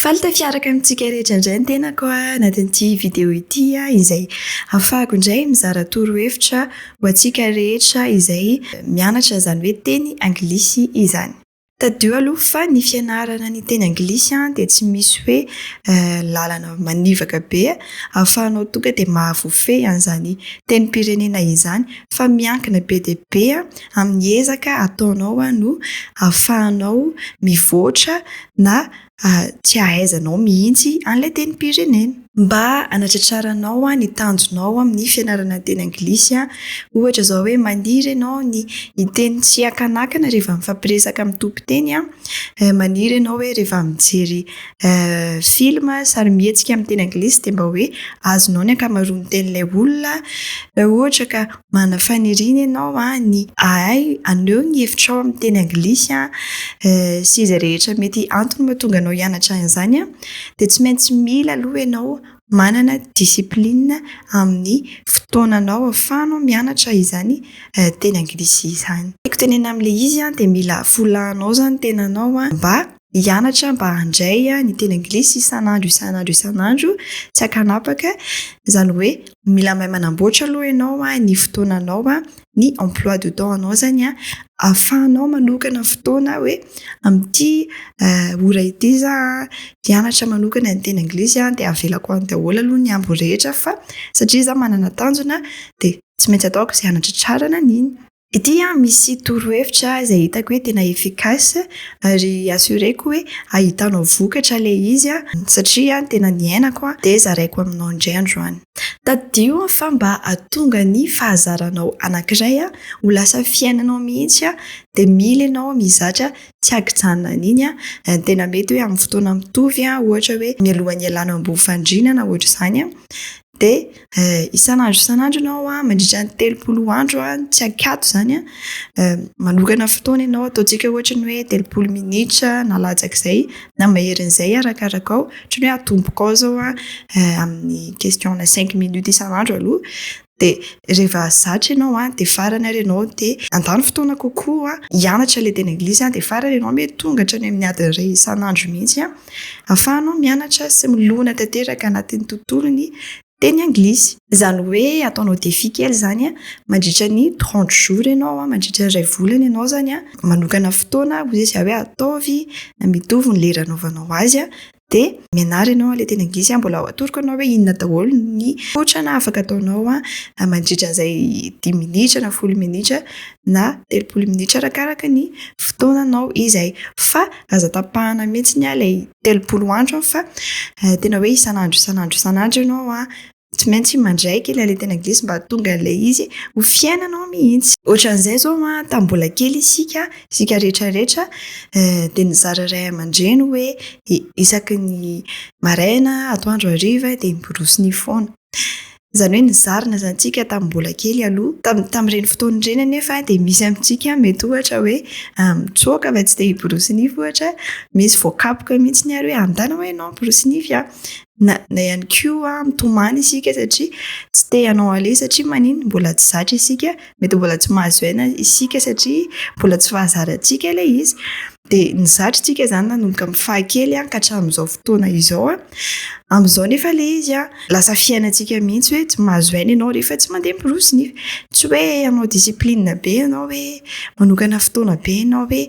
Faly tafiaraka amintsika rehetra indray ny tenako anatin'ity vidéo ity, izay ahafahako indray mizara torohevitra ho antsika rehetra izay mianatra izany hoe teny anglisy izany. Tadidio aloha fa ny fianarana ny teny anglisy dia tsy misy hoe lalana manivaka be ahafahanao tonga dia mahavoafehy an'izany tenim-pirenena izany, fa miankina be dia be amin'ny ezaka ataonao no ahafahanao mivoatra na tsy hahaizanao mihitsy an'ilay tenim-pirenena. Mba hanatratraranao ny tanjonao amin'ny fianarana teny anglisy, ohatra izao hoe maniry ianao ny hiteny tsy ankanakana rehefa mifampiresaka amin'ny tompon-teny, maniry ianao hoe rehefa mijery film sarimihetsika amin'ny teny anglisy dia mba hoe azonao ny ankamaroan'ny tenin'ilay olona. Raha ohatra ka manana faniriana ianao ny hahay haneho ny hevitrao amin'ny teny anglisy sy izay rehetra mety antony mahatonga anao hianatra an'izany, dia tsy maintsy mila aloha ianao manana discipline amin'ny fotoananao ahafahanao mianatra izany teny anglisy izany. Tiako tenenina amin'ilay izy dia mila folahanao izany tenanao mba hianatra, mba handray ny teny anglisy isan'andro isan'andro isan'andro tsy ankanapaka. Izany hoe mila mahay manamboatra aloha ianao ny fotoananao, ny emploi de temps anao izany ahafahanao manokana fotoana hoe amin'ity ora ity za hianatra manokana ny teny anglisy, dia avelako any daholo aloha ny ambiny rehetra fa satria za manana tanjona dia tsy maintsy ataoko izay hanatratrarana an'iny. Ity misy torohevitra izay hitako hoe tena efficace ary assureko hoe ahitanao vokatra ilay izy, satria tena niainako dia zaraiko aminao indray androany. Tadidio fa mba hahatonga ny fahazaranao anankiray ho lasa fiainanao mihitsy dia mila ianao mizatra tsy ankijanona an'iny. Tena mety hoe amin'ny fotoana mitovy, ohatra hoe mialohan'ny hialana ambony fandriana na ohatr'izany, dia isan'andro isan'andro ianao mandritra ny 30 andro tsy ankato izany, manokana fotoana ianao, ataontsika ohatra ny hoe 30 minitra na latsak'izay na maherin'izay arakarakao, ohatra ny hoe atombokao izao amin'ny question na 5 minutes isan'andro aloha, dia rehefa zatra ianao dia farany ary ianao dia handany fotoana kokoa hianatra ilay teny anglisy, dia farany ianao mety tonga hatrany amin'ny adiny 1 isan'andro mihitsy ahafahanao mianatra sy milona tanteraka anatin'ny tontolon'ny teny anglisy. Izany hoe ataonao défi kely izany mandritra ny 30 jours ianao, mandritra ny 1 volana ianao izany manokana fotoana, hoy izy hoe ataovy mitovy ny lera anaovanao azy, dia mianara ianao ilay teny anglisy. Mbola atoroko anao hoe inona daholo ny kotrana afaka ataonao mandritra an'izay 5 minitra na 10 minitra na 30 minitra arakaraka ny fotoananao izay, fa aza tapahana mihitsy ilay 30 andro fa tena hoe isan'andro isan'andro isan'andro ianao tsy maintsy mandray kely ilay teny anglisy mba hahatonga an'ilay izy ho fiainanao mihitsy. Ohatran'izay izao tamin'ny mbola kely isika rehetrarehetra dia nizara ray aman-dreny hoe isaky ny maraina, atoandro, hariva dia miborosy nify foana. Izany hoe nizarina izany tsika tamin'ny mbola kely aloha. Tamin'ireny fotoana ireny anefa dia misy amintsika mety ohatra hoe mitsoaka fa tsy te hiborosy nify ohatra, misy voakapoka mihitsy ary hoe andana hoe ianao miborosy nify. Na ihany koa mitomany isika satria tsy te hanao an'ilay izy, satria maninona mbola tsy zatra isika, mety mbola tsy mahazo aina isika satria mbola tsy fahazarantsika ilay izy. Dia nizatra isika izany nanomboka amin'ny fahakely ka hatramin'izao fotoana izao. Amin'izao nefa ilay izy lasa fiainantsika mihitsy hoe tsy mahazo aina ianao rehefa tsy mandeha miborosy nify. Tsy hoe hanao discipline be ianao hoe manokana fotoana be ianao hoe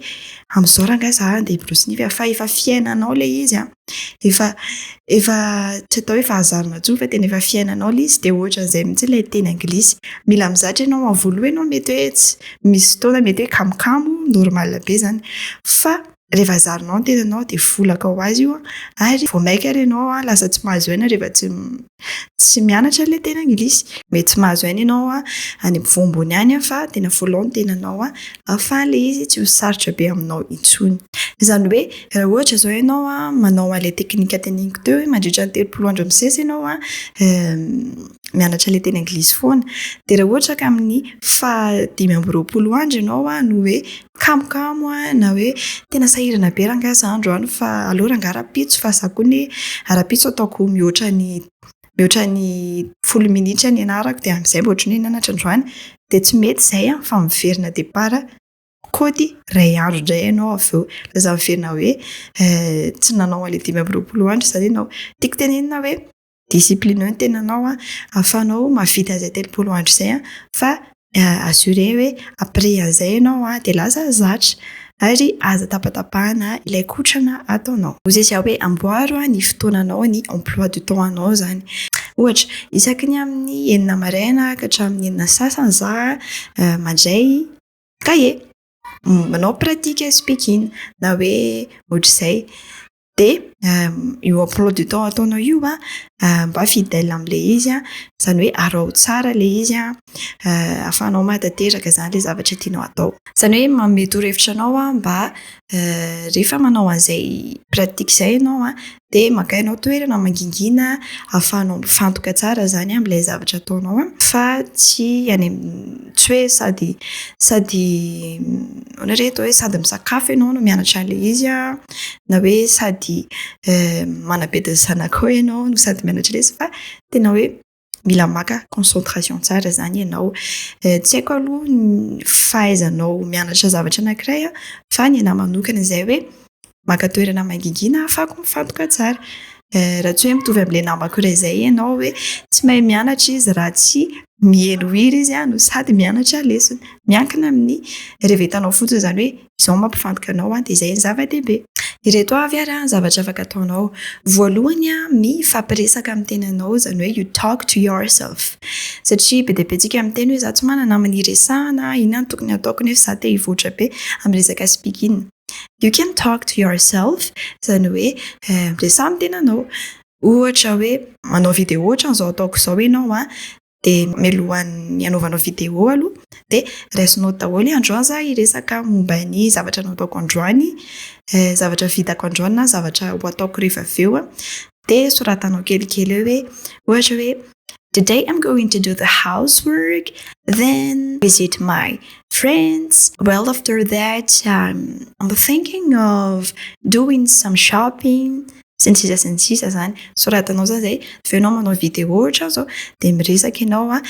amin'izao rangahy za handeha hiborosy nify, fa efa fiainanao ilay izy. Efa tsy atao hoe fahazarana intsony fa tena efa fiainanao ilay izy, dia ohatran'izay mihitsy ilay teny anglisy. Mila mizatra ianao amin'ny voalohany ianao mety hoe tsy misy fotoana mety hoe kamokamo, normal be izany, fa rehefa zarinao ny tenanao dia folaka ho azy io, ary vao mainka ary ianao lasa tsy mahazo aina rehefa tsy mianatra ilay teny anglisy. Mety tsy mahazo aina ianao any ampovoampovoany any fa tena folao ny tenanao ahafahan'ilay izy tsy ho sarotra be aminao intsony. Izany hoe raha ohatra izao ianao manao an'ilay teknika teneniko teo hoe mandritra ny 30 andro misesy ianao mianatra ilay teny anglisy foana, dia raha ohatra ka amin'ny faha 25 andro ianao no hoe kamokamo na hoe tena sahirana be rangahy za androany fa aleo rangahy rahampitso, fa za koa anie rahampitso ataoko mihoatra ny 10 minitra ny anarako dia amin'izay mba ohatran'ny hoe nianatra androany, dia tsy mety izay fa miverina départ. Kaoty ray andro indray ianao avy eo. Lasa miverina hoe tsy nanao an'ilay 25 andro izany ianao. Tiako tenenina hoe discipline ny tenanao a, ahafahanao mahavita an'izay 30 andro izay a, fa assuré hoe après an'izay ianao a de lasa zatra, ary aza tapatapahana ilay kotrana ataonao. Hoy izy hoe amboaro ny fotoananao, ny emploi du temps anao zany. Ohatra, isaky ny amin'ny 6 maraina ka hatramin'ny 6:30 za mandray kahie, manao pratique speaking na hoe ohatr'izay. De io emploi du temps ataonao io a, mba fidèle amin'ilay izy a, zany hoe araho tsara ilay izy a, ahafahanao mahatanteraka zany le zavatra tianao atao. Zany hoe manome torohevitra anao a mba rehefa manao an'izay pratique izay ianao a, de maka ianao toerana mangingina ahafahanao mifantoka tsara zany amin'ilay zavatra ataonao a, fa tsy any tsy hoe sady ahoana re atao hoe sady misakafo ianao no mianatra an'ilay izy a, na hoe sady manabedy ny zanakao ianao no sady mianatra ilay izy, fa tena hoe mila maka concentration tsara zany ianao. Tsy haiko aloha ny fahaizanao mianatra zavatra anankiray a, fa ny anahy manokana izay hoe maka toerana mangingina ahafahako mifantoka tsara. Raha tsy hoe mitovy amin'ilay namako iray izay ianao hoe tsy mahay mianatra izy raha tsy mihaino hira izy a no sady mianatra lesona. Miankina amin'ny rehefa hitanao fotsiny izany hoe izao mampifantoka anao a, de izay ny zava-dehibe. Ireto avy ary ny zavatra afaka ataonao. Voalohany a, mifampiresaka amin'ny tenanao, izany hoe you talk to yourself. Satria be dia be tsika miteny hoe za tsy manana namana iresahana, inona no tokony ataoko nefa za te hivoatra be amin'ny resaka speaking. You can talk to yourself, izany hoe miresaha amin'ny tenanao. Ohatra hoe manao vidéo ohatran'izao ataoko izao ianao a, de mialohan'ny hanaovanao vidéo aloha de raisinao daholo androany za hiresaka momba ny zavatra nataoko androany, zavatra vitako androany na zavatra ho ataoko rehefa avy eo a, de soratanao kelikely eo hoe ohatra hoe today I'm going to do the housework, then visit my friends. Well, after that I'm thinking of doing some shopping, sy ny sisa sy ny sisa zany. Soratanao zany zay, avy eo ianao manao vidéo ohatran'izao de miresaka ianao a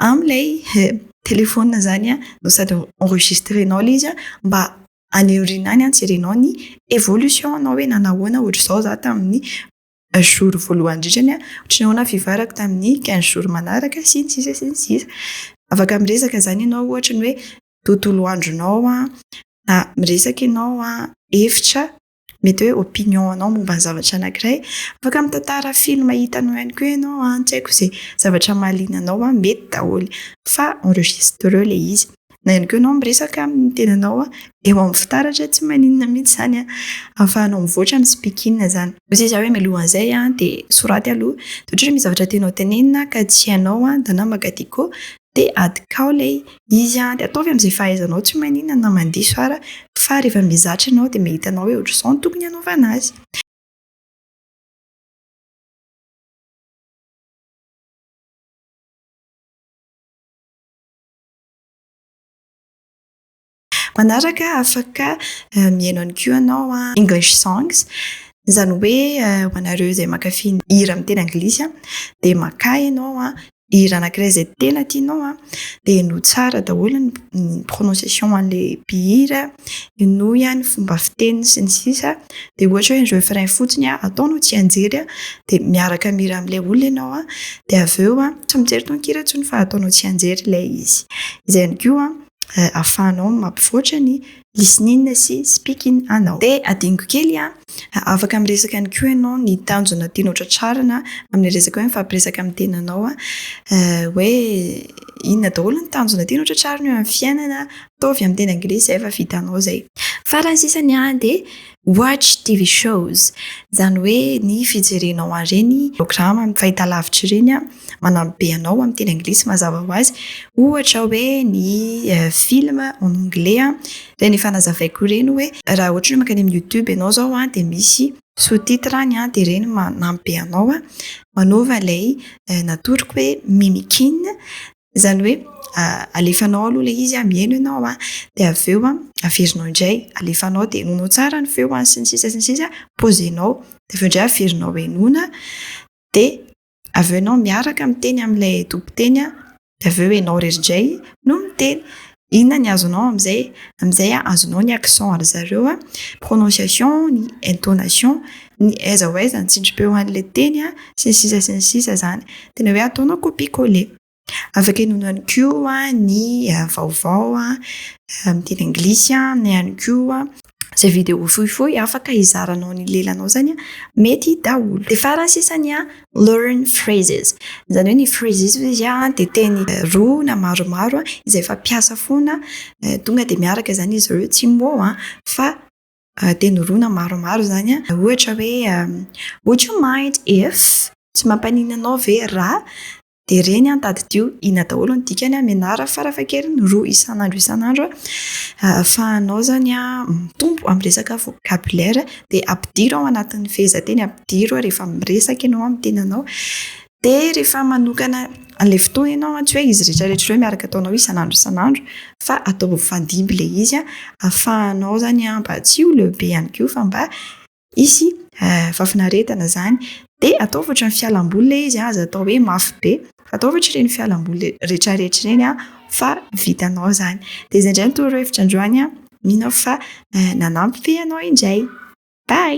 amin'ilay telefona zany a, no sady enregistrenao ilay izy a, mba any aoriana any jerenao ny évolution anao hoe nanahoana ohatr'izao za tamin'ny jour voalohany indrindrany a, ohatran'ny ahoana fivoarako tamin'ny 15 jours manaraka sy ny sisa sy ny sisa. Afaka miresaka zany ianao ohatra ny hoe tontolo andronao a, na miresaka ianao a hevitra mety hoe opinion anao momba ny zavatra anankiray. Afaka mitantara film hitanao ihany koa ianao a, tsy haiko izay zavatra mahaliana anao a, mety daholo fa enregistreo ilay izy. Na ihany koa ianao miresaka amin'ny tenanao a eo amin'ny fitaratra, tsy maninona mihitsy izany a, ahafahanao mivoatra amin'ny speaking zany. Hoy izy hoe mialohan'izay a de soraty aloha, de ohatra hoe misy zavatra tianao tenenina ka tsy hainao a, de na maka dico de adikao ilay izy a, de ataovy amin'izay fahaizanao, tsy maninona na mandiso ara, fa rehefa mizatra ianao de mahita anao hoe ohatr'izao no tokony hanaovana azy. Manaraka afaka mihaino ihany koa ianao a English songs, izany hoe ho anareo izay mankafy hira amin'ny teny anglisy a, de maka ianao a hira anankiray izay tena tianao a, de henoy tsara daholo ny prononciation an'ilay mpihira, henoy ny fomba fiteniny sy ny sisa. De ohatra hoe ny refrain fotsiny a ataonao tsianjery a, de miaraka mihira amin'ilay olona ianao a, de avy eo a tsy mijery tononkira intsony fa ataonao tsianjery ilay izy. Izay ihany koa ahafahanao mampivoatra ny listening sy speaking anao. De adinoko kely a, afaka miresaka ihany koa ianao ny tanjona tianao tratrarina amin'ny resaka hoe mifampiresaka amin'ny tenanao a, hoe inona daholo ny tanjona tianao tratrarina eo amin'ny fiainana, ataovy amin'ny teny anglisy izay efa vitanao izay. Farany sisany a de watch TV shows, izany hoe ny fijerenao an'ireny programa amin'ny fahitalavitra ireny a, manampy be anao amin'ny teny anglisy mazava ho azy. Ohatra hoe ny film en anglais a, ireny efa nazavaiko ireny hoe raha ohatra hoe mankany amin'ny YouTube ianao izao a de misy sous-titre any a, de ireny manampy be anao a manova ilay natoroko hoe mimicking, izany hoe alefanao aloha ilay izy a, mihaino ianao a, de avy eo a averinao indray, alefanao de henoinao tsara ny feo a sy ny sisa sy ny sisa, pozenao, de avy eo indray averinao henoina, de avy eo ianao miaraka miteny amin'ilay tompon-teny a, de avy eo ianao irery indray no miteny. Inona ny azonao amin'izay? Amin'izay azonao ny accent ry zareo a, prononciation, ny intonation, ny aiza ho aiza ny tsindrim-peo an'ilay teny a, sy ny sisa sy ny sisa zany. Tena hoe ataonao copie coller. Afaka henoina ihany koa ny vaovao a amin'ny teny anglisy a, na ihany koa izay vidéo fohifohy afaka hizaranao ny lelanao zany a, mety daholo. De farany sisany a, learn phrases. Izany hoe ny phrases izy a de teny roa na maromaro a izay fampiasa foana, tonga de miaraka zany izy ireo, tsy mot a fa teny roa na maromaro zany a. Ohatra hoe "Would you mind if", tsy mampaninona anao ve raha, de reny a tadidio inona daholo ny dikany a, mianara farafahakeliny roa isan'andro isan'andro a ahafahanao zany a mitombo amin'ny resaka vocabulaire. De ampidiro ao anatin'ny fehezanteny, ampidiro rehefa miresaka ianao amin'ny tenanao. De rehefa manokana an'ilay fotoana ianao a, tsy hoe izy rehetrarehetra ireo miaraka ataonao isan'andro isan'andro fa atao mifandimby ilay izy a, ahafahanao zany a mba tsy ho leo be ihany koa fa mba hisy fahafinaretana zany. De ataovy ohatran'ny fialamboly ilay izy a, aza atao hoe mafy be fa ataovy ohatr'ireny fialamboly rehetrarehetra ireny a fa vitanao zany. De izay indray ny torohevitra androany a, mino aho fa nanampy be anao indray. Bye.